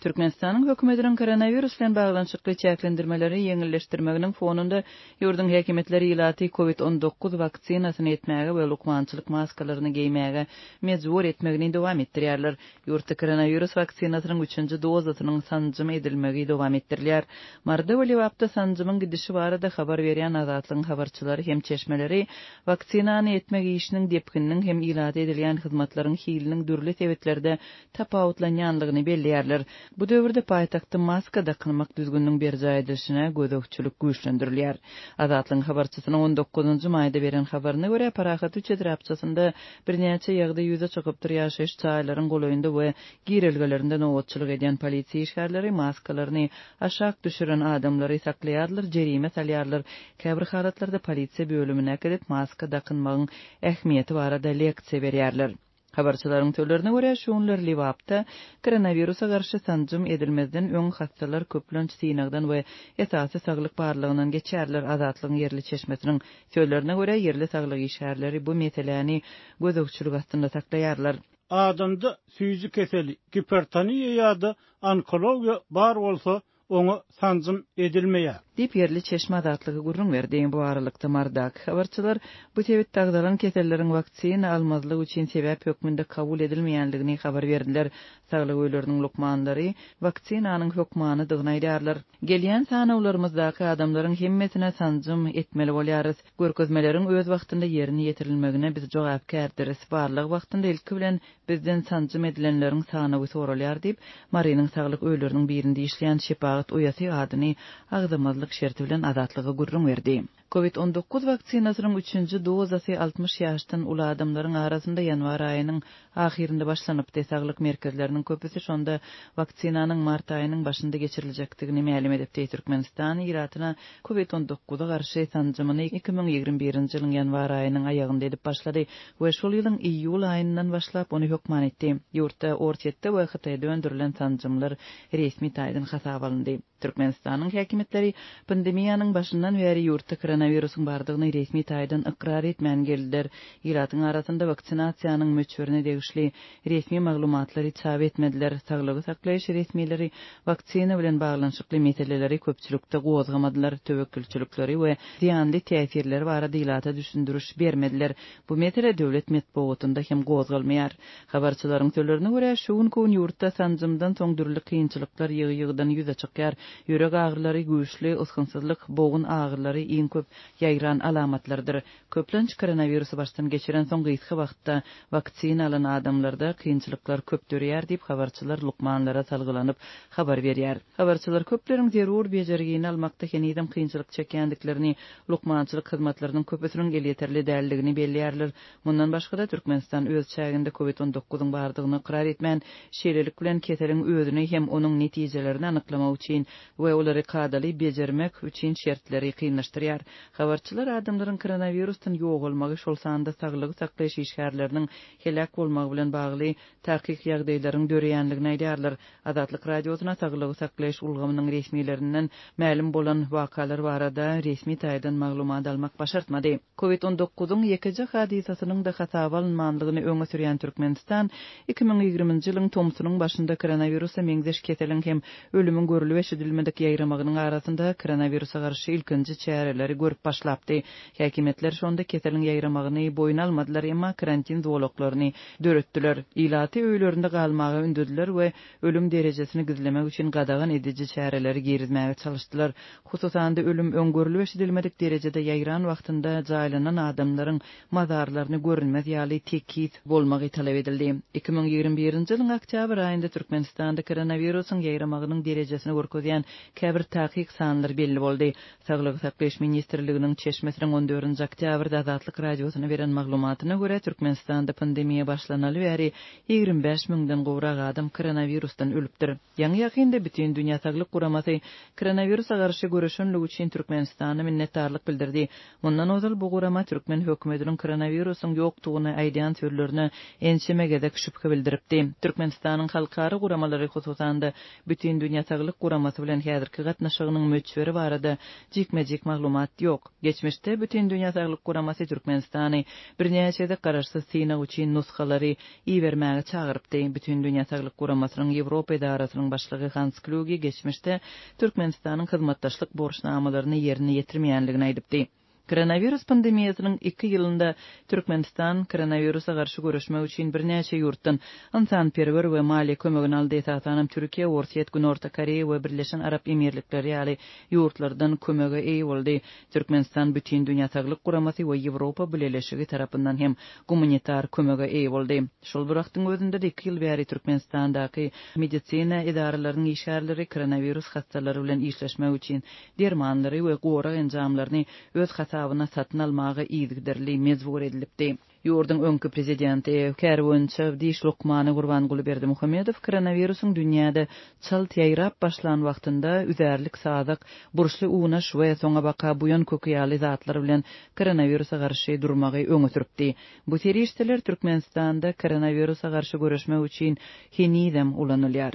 Türkmenistanyň hökümetiniň koronawirus bilen baglanyşykly çäklendirmeleri ýeňilleşdirmeginiň fonunda, ýurduň häkimiýetleri ilaty Covid 19 waksinasyny etmäge we lukmançylyk maskalaryny geýmäge mejbur etmegini dowam etdirýärler. Ýurtda koronawirus waksinasynyň üçünji dozasynyň sanjym edilmegi dowam etdirilýär. Maryda we Lebapda sanjymyň gidişi barada habar berýän Azatlygyň habarçylary hem çeşmeleri waksinany etmek işiniň depgininiň hem ilata edilýän hyzmatlaryň hiliniň dürli sebitlerde tapawutlanýanlygyny belleýärler. Bu döwürde paýtagtda maska dakynmak düzgüniniň berjaý edilişine gözegçilik güýçlendirilýär. Azatlygyň habarçysynyň on dokuzynjy maýda beren habaryna görä, Parahat üç etrapçasynda birnäçe ýagdaý ýüze çykypdyr, ýaşaýyş jaýlaryň golaýynda we girelgelerinde nobatçylyk edýän polisiýa işgärleri maskalaryny aşak düşüren adamlary saklaýarlar, jerime salýarlar, käbir halatlarda polisiýa bölümine äkidip, maska dakynmagyň ähmiýeti barada leksiýa berýärler. Habarçylaryň sözlerine görä, şu günler Lebapda koronawirusa garşy sanjym edilmezden öň hassalar köplenç synagdan we esasy saglyk barlagyndan geçýärler. Azatlygyň ýerli çeşmesiniň sözlerine görä, ýerli saglyk işgärleri bu meseläni gözegçilik astynda saklaýarlar. Adamda süýji keseli, gipertoniýa ýa-da onkologiýa bar bolsa, oňa sanjym edilmeýär. Diýip, ýerli çeşme Azatlyga gürrüň berdi. Bu aralykda, Marydaky habarçylar bu sebitde agzalan keselleriň waksina almazlyk üçin sebäp hökmünde kabul edilmeýändigini habar berdiler. Saglyk öýleriniň lukmanlary waksinanyň hökmanydygyny aýdýarlar. Gelýän sanawlarymyzdaky adamlaryň hemmesine sanjym etmeli bolýarys. Görkezmeleriň öz wagtynda ýerine ýetirilmegine biz jogapkärdiris. Barlag wagtynda ilki bilen Bizden sanjym edilenleriň sanawy soralýar diýip, Marynyň saglyk öýleriniň birinde işleýän şepagat uýasy adyny agzamazlyk şerti bilen Azatlyga gürrüň berdi. Covid 19 waksinasynyň üçünji dozasy 60 ýaşdan uly adamlaryň arasynda ýanwar aýynyň ahyrynda başlanypdy. Saglyk merkezleriniň köpüsi şonda waksinanyň mart aýynyň başynda geçiriljekdigini mälim edipdi. Türkmenistan ilatyna Covid on dokuza garşy sanjymyny 2021-nji ýylyň ýanwar aýynyň aýagynda edip başlady. we şol ýylyň iýul aýyndan başlap ony hökman etdi. Ýurtda Orsýetde we Hytaýda öndürilen sanjymlar resmi taýdan hasaba alyndy. Türkmenistanyň häkimiýetleri pandemiýanyň başyndan bäri ýurtda koronawirusyň bardygyny resmi taýdan ykrar etmän geldiler. Ilatyň arasynda waksinasiýanyň möçberine degişli resmi maglumatlary çap etmediler. Saglygy saklaýyş resmileri waksina bilen baglanyşykly meseleleri köpçülikde gozgamadylar, töwekgelçilikleri we zyýanly täsirleri barada ilata düşündiriş bermediler. Bu mesele döwlet metbugatynda hem gozgalmaýar. Habarçylaryň sözlerine görä, şu günki gün ýurtda sanjymdan soň dürli kynçylyklar ýygy-ýygydan ýüze çykýar. Ýürek agyrylary, güýçli ysgynsyzlyk, bogun agyrylary iň köp ýaýran alamatlardyr. Köplenç koronawirusy başdan geçirensoň gysga wagtda waksina alan adamlarda kynçylyklar köp döreýär diýip, habarçylar lukmanlara salgylanyp habar berýär. Habarçylar köpleriň zerur bejergini almakda henizem kynçylyk çekýändiklerini, lukmançylyk hyzmatlarynyň köpüsiniň elýeterli däldigini belleýärler. Mundan başga-da, Türkmenistan öz çäginde Covid on dokuzyň bardygyny ykrar etmän, şeýlelik bilen keseliň özüni hem onuň netijelerini anyklamak üçin we olary kadaly bejermek üçin şertleri kynlaşdyrýar. Habarçylar adamlaryň koronawirusdan ýogalmagy, şol sanda saglygy saklaýyş işgärleriniň heläk bolmagy bilen bagly takyk ýagdaýlaryň döreýändigini aýdýarlar. Azatlyk Radiosyna saglygy saklaýyş ulgamynyň resmilerinden mälim bolan wakalar barada resmi taýdan maglumat almak başartmady. Covid on dokuzyň ýekeje hadysasynyň-da hasaba alynmanlygyny öňe sürýän Türkmenistan 2020-nji ýylyň tomsunyň başynda koronawirusa meňzeş keseliň hem Ölümiň görlüp-eşidilmedik ýaýramagynyň arasynda koronawirusa garşy ilkinji çäreleri görüp başlapdy. Häkimiýetler şonda keseliň ýaýramagyny boýun almadylar, emma karantin zolaklaryny döretdiler. Ilaty öýlerinde galmaga ündediler we ölüm derejesini gizlemek üçin gadagan ediji çäreleri girizmäge çalyşdylar. Hususan-da, ölüm öň görlüp-eşidilmedik derejede ýaýran wagtynda jaýlanan adamlaryň mazarlaryny görünmez ýaly tekiz bolmagy talap edildi. 2021-nji ýylyň oktýabr aýynda Türkmenistanda koronawirusyň ýaýramagynyň derejesini görkezýän käbir takyk sanlar belli boldy. Saglygy saklaýyş ministrliginiň çeşmesiniň on dördünji oktýabrda Azatlyk Radiosyna beren maglumatyna görä, Türkmenistanda pandemiýa başlanaly bäri 25 müňden gowrak adam koronawirusdan ölüpdir. Ýaňy-ýakynda Bütindünýä Saglyk Guramasy koronawirusa garşy göreşenligi üçin Türkmenistana minnetdarlyk bildirdi. Mundan ozal bu gurama türkmen hökümetiniň koronawirusyň ýokdugyny aýdýan sözlerine ençeme gezek şübhe bildiripdi. Türkmenistanyň halkara guramalary, hususan-da, Bütindünýä Saglyk Guramasy bilen häzirki gatnaşygynyň möçberi barada jikme-jik maglumat ýok. ýok. Geçmişde Bütindünýä Saglyk Guramasy Türkmenistany birnäçe gezek garaşsyz synag üçin nusgalary ibermäge çagyrypdy. Bütindünýä Saglyk Guramasynyň Ýewropa edarasynyň başlygy Hans Klýuge geçmişde Türkmenistanyň hyzmatdaşlyk borçnamalaryny ýerine ýetirmeýändigini aýdypdy. Koronawirus pandemiýasynyň iki ýylynda Türkmenistan koronawirusa garşy göreşmek üçin birnäçe ýurtdan ynsanperwer we maliýe kömegini aldy, esasanam Türkiýe, Orsýet, Günorta Koreýa we Birleşen Arap Emirlikleri ýaly ýurtlardan kömege eýe boldy. Türkmenistan Bütindünýä Saglyk Guramasy we Ýewropa Bileleşigi tarapyndan hem gumanitar kömege eýe boldy. Şol bir wagtyň özünde-de iki ýyl bäri Türkmenistandaky medisina edaralarynyň işgärleri koronawirus hassalary bilen işleşmek üçin dermanlary we gorag enjamlaryny öz hasabyna satyn almaga yzygiderli mejbur edilipdi. Ýurduň öňki prezidenti, käri boýunça diş lukmany Gurbanguly Berdimuhamedow koronawirusyň dünýäde çalt ýaýrap başlan wagtynda üzärlik sazak, burçly unaş we soňabaka buýan köki ýaly zatlar bilen koronawirusa garşy durmagy öňe sürüpdi. Bu serişdeler Türkmenistanda koronawirusa garşy göreşmek üçin henizem ulanylýar.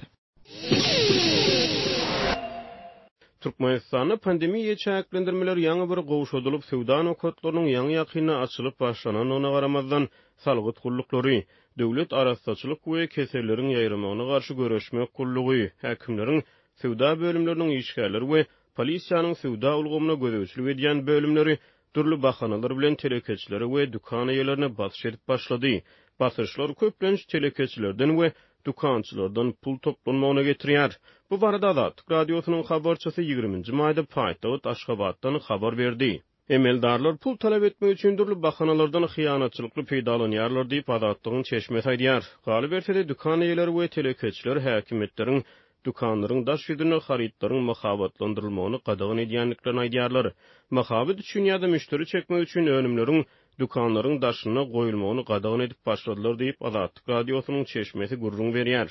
Türkmenistanda pandemiýa çäklendirmeleri ýaňy bir gowşadylyp, söwda nokatlarynyň ýaňy-ýakynda açylyp başlanandygyna garamazdan, salgyt gulluklary, Döwlet arassaçylyk we keselleriň ýaýramagyna garşy göreşmek gullugy, häkimleriň söwda bölümleriniň işgärleri we polisiýanyň söwda ulgamyna gözegçilik edýän bölümleri dürli bahanalar bilen telekeçilere we dükan eýelerine basyş edip başlady. Basyşlar köplenç telekeçilerden we dükançylardan pul toplanmagyna getirýär. Bu barada Azatlyk Radiosynyň habarçysy ýigriminji maýda paýtagt Aşgabatdan habar berdi. Emeldarlar pul talap etmek üçin dürli bahanalardan hyýanatçylykly peýdalanýarlar diýip, Azatlygyň çeşmesi aýdýar. Galyberse-de, dükan eýeleri we telekeçiler häkimiýetleriň dükanlaryň daş ýüzünde harytlaryň mahabatlandyrylmagyny gadagan edýändiklerini aýdýarlar. Mahabat üçin ýa-da müşderi çekmek üçin önümleriň dükanlaryň daşynda goýulmagyny gadagan edip başladylar diýip, Azatlyk Radiosynyň çeşmesi gürrüň berýär.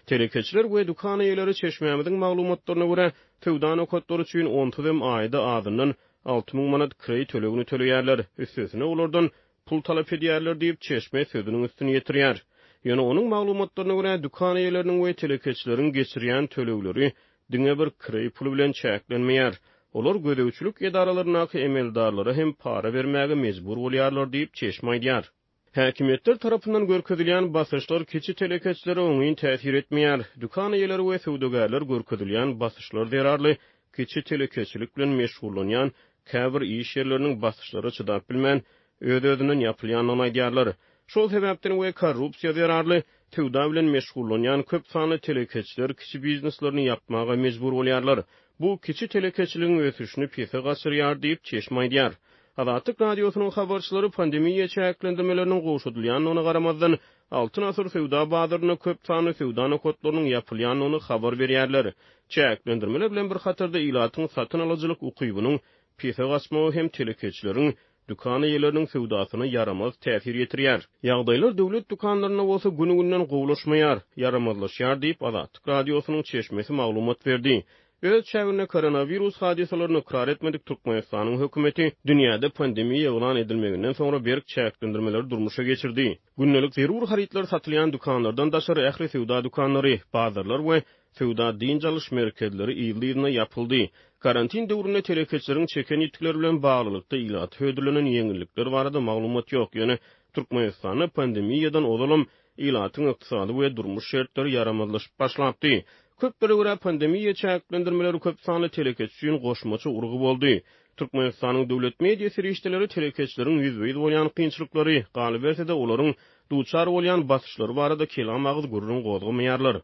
Telekeçiler we dükan eýeleri çeşmämiziň maglumatlaryna görä, söwda nokatlary üçin onsuz hem aýda azyndan 6000 manat kireý tölegini töleýärler, üstesine olardan pul talap edýärler diýip, çeşme sözüniň üstüni ýetirýär. Ýöne onuň maglumatlaryna görä, dükan eýeleriniň we telekeçileriň geçirýän tölegleri diňe bir kireý puly bilen çäklenmeýär. Olar gözegçilik edaralaryndaky emeldarlara hem para bermäge mejbur bolýarlar diýip, çeşme aýdýar. Häkimiýetler tarapyndan görkezilýän basyşlar kiçi telekeçilere oňyn täsir etmeýär. Dükan eýeleri we söwdagärler görkezilýän basyşlar zerarly kiçi telekeçilik bilen meşgullanýan käbir iş ýerleriniň basyşlara çydap bilmän, öz-özünden ýapylýandygyny aýdýarlar. Şol sebäpden we korrupsiýa zerarly söwda bilen meşgullanýan köp sanly telekeçiler kiçi bizneslerini ýapmaga mejbur bolýarlar. Bu kiçi telekeçiligiň ösüşini pese gaçyrýar diýip, çeşme aýdýar. Azatlyk Radiosynyň habarçylary pandemiýa çäklendirmeleriniň gowşadylýandygyna garamazdan, Altyn asyr söwda bazarynda köp sanly söwda nokatlarynyň ýapylýandygyny habar berýärler. Çäklendirmeler bilen bir hatarda ilatyň satyn alyjylyk ukybynyň pese gaçmagy hem telekeçileriň, dükan eýeleriniň söwdasyna ýaramaz täsir ýetirýär. Ýagdaýlar döwlet dükanlarynda bolsa gün-günden gowulaşmaýar, ýaramazlaşýar diýip, Azatlyk Radiosynyň çeşmesi maglumat berdi. Öz çäginde koronawirus hadysalaryny ykrar etmedik Türkmenistanyň hökümeti dünýäde pandemiýa yglan edilmeginden soňra berk çäklendirmeleri durmuşa geçirdi. Gündelik zerur harytlar satylýan dükanlardan daşary ähli söwda dükanlary, bazarlar we söwda-dynç alyş merkezleri yzly-yzyna ýapyldy. Karantin döwründe telekeçileriň çeken ýitgileri bilen baglylykda ilata hödürlenen ýeňillikler barada maglumat ýok, ýöne Türkmenistanda pandemiýadan ozalam ilatyň ykdysady we durmuş şertleri ýaramazlaşyp başlapdy. Köplere görä, pandemiýa çäklendirmeleri köp sanly telekeçi üçin goşmaça urgy boldy. Türkmenistanyň döwlet media serişdeleri telekeçileriň ýüzbe-ýüz bolýan kynçylyklary, galyberse-de, olaryň duçar bolýan basyşlary barada kelam agyz gürrüň gozgamaýarlar.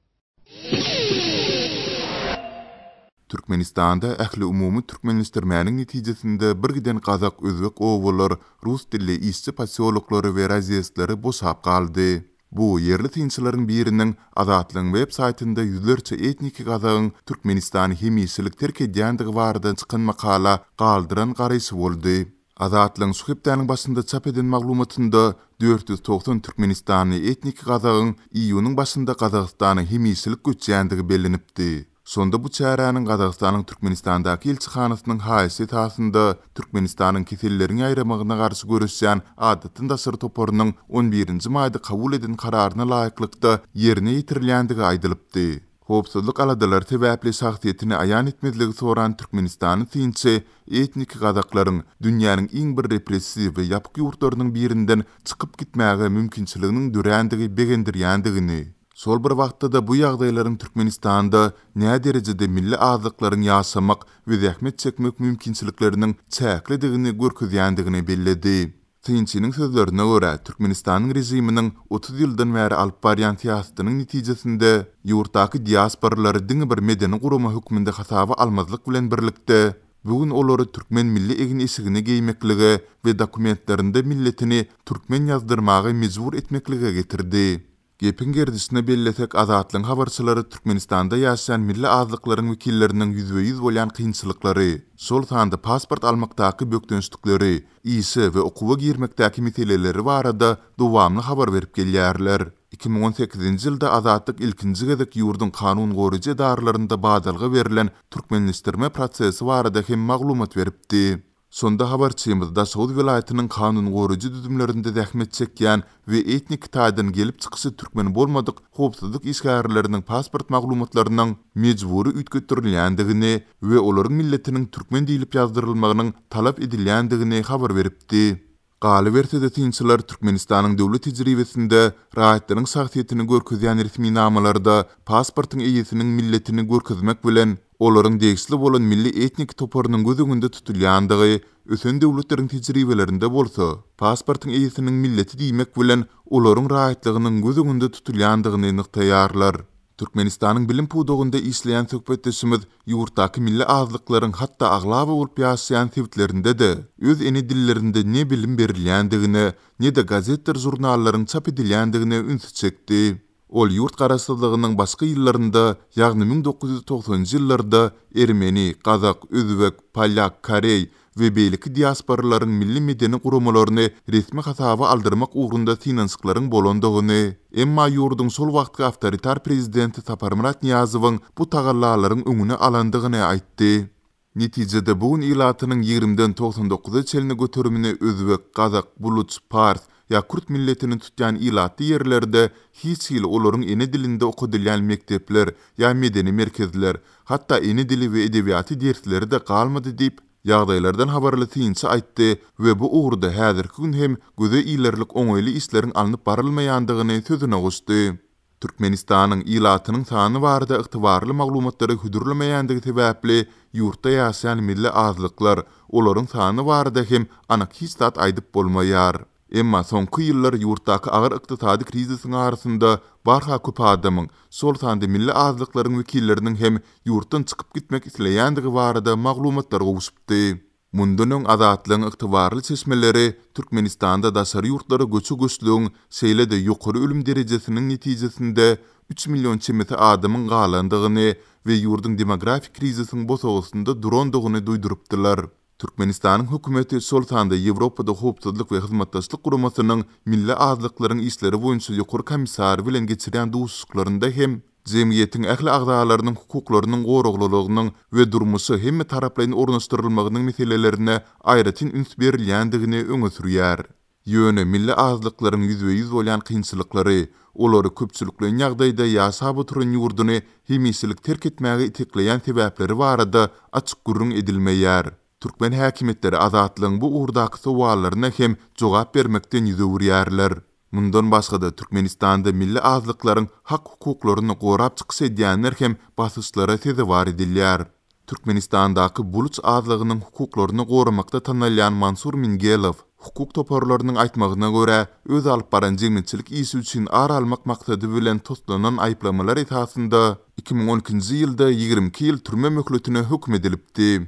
Türkmenistanda ähliumumy türkmenleşdirmäniň netijesinde birgiden gazak, özbek obalar, rus dilli işçi posýoloklary we razýezdleri boşap galdy. Bu, ýerli synçylaryň biriniň Azatlygyň web saýtynda ýüzlerçe etniki gazagyň Türkmenistany hemişelik terk edýändigi barada çykan makala galdyran garaýşy boldy. Azatlygyň şu hepdäniň başynda çap eden maglumatynda 490 türkmenistanly etniki gazagyň iýunyň başynda Gazagystana hemişelik göçýändigi bellenipdi. Şonda bu çäräniň Gazagystanyň Türkmenistandaky ilçihanasynyň haýyşy esasynda Türkmenistanyň keselleriň ýaýramagyna garşy göreşýän Adatdan daşary toparynyň on birinji maýda kabul eden kararyna laýyklykda ýerine ýetirilýändigi aýdylypdy. Howpsuzlyk aladalary sebäpli şahsyýetini aýan etmezligi soran türkmenistanly synçy etniki gazaklaryň dünýäniň iň bir repressiw we ýapyk ýurtlarynyň birinden çykyp gitmäge mümkinçiliginiň dörändigi begendirýändigini, şol bir wagtda-da bu ýagdaýlaryň Türkmenistanda näderejede milli azlyklaryň ýaşamak we zähmet çekmek mümkinçilikleriniň çäklidigini görkezýändigini belledi. Synçynyň sözlerine görä, Türkmenistanyň režiminiň 30 ýyldan bäri alyp barýan syýasatynyň netijesinde ýurtdaky diasporalary diňe bir medeni gurama hökmünde hasaba almazlyk bilen birlikde, bu gün olary türkmen milli egin-eşigini geýmeklige we dokumentlerinde milletini türkmen ýazdyrmaga mejbur etmeklige getirdi. Gepiň gerdişine bellesek, Azatlygyň habarçylary Türkmenistanda ýaşaýan milli azlyklaryň wekilleriniň ýüzbe-ýüz bolýan kynçylyklary, şol sanda pasport almakdaky bökdençlikleri, işe we okuwa girmekdäki meseleleri barada dowamly habar berip gelýärler. 2018-nji ýylda Azatlyk ilkinji gezek ýurduň kanun goraýjy edaralarynda badalga berlen türkmenleşdirme prosesi barada hem maglumat beripdi. Şonda habarçymyz Daşoguz welaýatynyň kanun goraýjy düzümlerinde zähmet çekýän we etnik taýdan gelip çykyşy türkmen bolmadyk howpsuzlyk işgärleriniň pasport maglumatlarynyň mejbury üýtgetdirilýändigini we olaryň milletiniň türkmen diýlip ýazdyrylmagynyň talap edilýändigini habar beripdi. Galyberse-de synçylar Türkmenistanyň döwlet tejribesinde raýatlaryň şahsyýetini görkezýän resminamalarda pasportyň eýesiniň milletini görkezmek bilen, olaryň degişli bolan milli etnik toparynyň göz öňünde tutulýandygy, ösen döwletleriň tejribelerinde bolsa, pasportyň eýesiniň milleti diýmek bilen, olaryň raýatlygynyň göz öňünde tutulýandygyny nygtaýarlar. Türkmenistanyň bilim pudagynda işleýän söhbetdeşimiz ýurtdaky milli azlyklaryň hatda aglaba bolup ýaşaýan sebitlerinde-de öz ene dillerinde ne bilim berilýändigine, ne-de gazetdir žurnallaryň çap edilýändigine ünsi çekdi. Ol ýurt garaşsyzlygynyň başky ýyllarynda, ýagny 1990-njy ýyllarda ermeni, gazak, özbek, polýak, koreý we beýleki diasporalaryň milli-medeni guramalaryny resmi hasaba aldyrmak ugrunda synanyşyklaryň bolandygyny, emma ýurduň şol wagtky awtoritar prezidenti Saparmyrat Nyýazowyň bu tagallalaryň öňüni alandygyny aýtdy. Netijede bu gün ilatynyň ýigrimiden 99-a çenli göterimini özbek, gazak, buluç, pars ýa kürt milletini tutýan ilatly ýerlerde hiç hili olaryň ene dilinde okadylýan mekdepler ýa medeni merkezler, hatda ene dili we edebiýaty dersleri-de galmady diýip, ýagdaýlardan habarly synçy aýtdy we bu ugurda häzirki gün hem göze ilerlik oňaýly işleriň alnyp barylmaýandygyny sözüne goşdy. Türkmenistanyň ilatynyň sany barada ygtybarly maglumatlary hödürlemeýändigi sebäpli ýurtda ýaşaýan milli azlyklar, olaryň sany barada hem anyk hiç zat aýdyp bolmaýar. Emma soňky ýyllar ýurtdaky agyr ykdysady krizisiň arasynda barha köp adamyň, şol sanda milli azlyklaryň wekilleriniň hem ýurtdan çykyp gitmek isleýändigi barada maglumatlar gowşupdy. Mundan öň Azatlygyň ygtybarly çeşmeleri Türkmenistanda daşary ýurtlara göçe-göçlügiň, şeýle-de ýokary ölüm derejesiniň netijesinde üç million çemesi adamyň galandygyny we ýurduň demografik krizisiň bosagasynda durandygyny duýdurypdylar. Türkmenistanyň hökümeti, şol sanda Ýewropada Howpsuzlyk we Hyzmatdaşlyk Guramasynyň Milli azlyklaryň işleri boýunça ýokary komissary bilen geçirýän duşuşyklarynda hem jemgyýetiň ähli agzalarynyň hukuklarynyň goraglylygynyň we durmuşa hemmetaraplaýyn ornaşdyrylmagynyň meselelerine aýratyn üns berilýändigini öňe sürýär. Ýöne milli azlyklaryň ýüzbe-ýüz bolýan kynçylyklary, olary köpçülikleýin ýagdaýda ýaşap oturan ýurduny hemişelik terk etmäge itekleýän sebäpleri barada açyk gürrüň edilmeýär. Türkmen häkimiýetleri Azatlygyň bu ugurdaky sowallaryna hem jogap bermekden ýüz öwürýärler. Mundan başga-da, Türkmenistanda milli azlyklaryň hak-hukuklaryny gorap çykyş edýänler hem basyşlara sezewar edilýär. Türkmenistandaky buluç azlygynyň hukuklaryny goramakda tanalýan Mansur Mingelow, hukuk toparlarynyň aýtmagyna görä, öz alyp baran jemgyýetçilik işi üçin ar almak maksady bilen toslanan aýyplamalar esasynda 2012-nji ýylda 22 ýyl türme möhletine höküm edilipdi.